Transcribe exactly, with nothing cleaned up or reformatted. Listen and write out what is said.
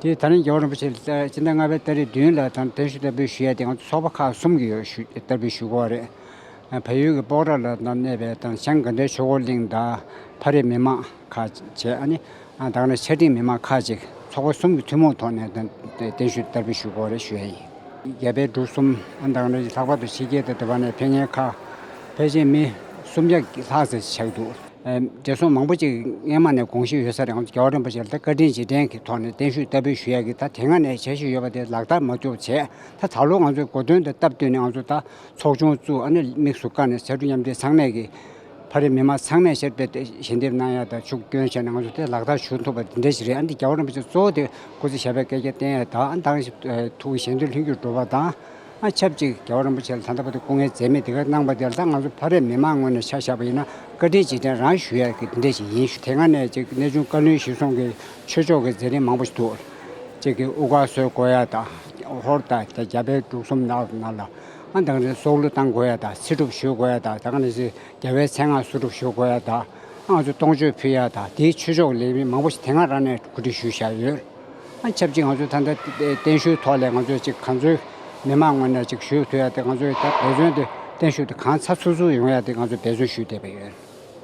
དེ་ད་རིང་རྒྱལ་བ་རིན་པོ་ཆེ་ལ་སྤྱི་ཟླ་ལྔ་པའི་ཏ་རིག་བདུན་ལ་དང་བརྟན་བཞུགས་བསྟར་འབུལ་ཞུ་ཡ་དེ་ང་ཚོ་ཚོགས་པ་ཁག་གསུམ་གྱིས་ཡོད་ཞུ་བསྟར་འབུལ་ཞུ་གི་ཡོད་རེད། བལ་ཡུལ་གྱི་སྤོག་ར་ལ་དང་གནས་པའི་དང་བྱང་དགའ་ལྡན་ཆོས་འཁོར་གླིང་དང་ཕ་རི་མི་མང་ཁག་བྱས། ཨ་ནི་ཨ་ད་ག་ནས་ཆ་འཕྲིན་མི་མང་ཁག་ཅིག་ཚོགས་པ་གསུམ་གྱི་ཐུན་མོང་ཐོག་ནས་དང་བརྟན་བཞུགས་བསྟར་འབུལ་ཞུ་གི་ཡོད་རེད་ཞུ་ཡ་ཡིན། རྒྱ་བལ་འབྲུག་གསུམ་ཨ་ད་ག་ནས་ལྷག་པར་དུ་ཕྱི་རྒྱལ་དང་དེ་བ་ནས་ཕེབས་མཁན་ཁག་ཕལ་ཆེར་མི་སུམ་བརྒྱ་ལྷག་ཙམ་ཆགས་འདུག་ཨེམ། བགྲེས་སོང་མང་པོ་ཅིག་སྔས་མ་ནས་དགོངས་བཞེས་ཡོད་ས་རེད། རྒྱལ་བ་རིན་པོ་ཆེ་ལ་ད་བཀའ་དྲིན་རྗེས་དྲན་གྱི་ཐོག་ནས་བརྟན་བཞུགས་བསྟར་འབུལ་ཞུ་ཡག་གི་ད་དེ་སྔ་ནས་བྱ་བཞིན་ཡོད་པ་དེ་ལག་བསྟར་མ་ཐུབ་བྱས། ད་ད་ལོ་ང་ཚོའི་གོ་སྟོན་དང་སྟབས་བསྟུན་ནས་ང་ཚོ་ད་ཚོགས་ཆུང་བཙུགས། ཨ་ནི་དམིགས་སུ་བཀར་ནས་ཕྱར་གྲུ་མཉམ་འབྲེལ་ཚང་མས་ཀྱི་ཕ་རི་མི་མང་ཚང་མས་ཕྱར་དཔེ་ཞལ་འདེབས་གནང་ཡག་དང་ཤུགས་སྐྱོན་བྱས་ནས་ང་ཚོ་དེ་ལག་བསྟར་ཞུ་ཐུབ་པ་དེ་འདྲ་ཞིག་རེད། ཨ་ནི་རྒྱལ་བ་རིན་པོ་ཆེ་གཙོ་བོ་དེ་སྐུ་ཚེ་ཞབས་པད་བསྐལ་བརྒྱར་བརྟན་ཡག་དང་། ཨ་ནི་ད་ག་ནང་བཞིན་ཐུགས་ཀྱི་གཞན་དོན་ལྷུན་གྱིས་འགྲུབ་པ་དང་། ཨ་ཆབས་ཅིག་རྒྱལ་བ་རིན་པོ་ཆེ་ལ་ད་ལྟ་བར་དུ་སྐུ་ངལ་འཛེམས་མེད་དེ་ག་གནང་བ་དེ་ལ་ད་ང་ཚོ་ཕ་རི་མི་མང་ངོས་ནས་ཆ་བཞག་པ་ཡིན་ན་བཀའ་དྲིན་རྗེས་དྲན་རང་ཞུ་ཡག་གི་དེ་འདྲ་ཞིག་ཡིན་ཞུ། དེ་སྔ་ནས་ཅིག་གནས་ཆུང་བཀའ་བློན་ཞེས་གསུང་གི་ཆོས་ཕྱོགས་ཀྱི་མཛད་རིམ་མང་པོ་ཞིག་འདུག་ཅིག་གི་དབུ་དཀར་གསོལ་དགོས་ཡག་དང་། ཧོར་དང་རྒྱ་བལ་འབྲུག་གསུམ་ནང་ལ་ཨ་ད་ག་ནས་སྲོག་བླུ་བཏང་དགོས་ཡག་དང་། ཚེ་སྒྲུབ་ཞུ་དགོས་ཡག་དང་། ད་ག་ནས་རྒྱལ་བའི་མཚན་སྔགས་སུ་སྒྲུབ་ཞུ་དགོས་ཡག་དང་། ང་ཚོ་གཏོང་མཆོད་ཕུལ་ཡག་དང་། དེའི་ཆོས་ཕྱོགས་ལས་རིམ་མང་པོ་ཞིག་དེ་སྔ་རང་ནས་གོ་སྒྲིག་ཞུས་བཞག་ཡོད། ཨ་ཆབས་ཅིག་ང་ཚོ་ད་ལྟ་བརྟན་བཞུགས་ཐོག་ལ་ང་ཚོས་ཅིག་ག་ཚོད་མི་མང་ངོས་ནས་ཅིག་ཞུ་ཐུབ་ཡག་དེ་ང་ཚོས་ད་འབད་བརྩོན་དེ་བརྟན་བཞུགས་དེ་གང་ཚགས་ཚུད་ཚུད་ཡོང་ཡག་དེ་ང་ཚོས་འབད་བརྩོན་ཞུས་བསྡད་པ་ཡོད།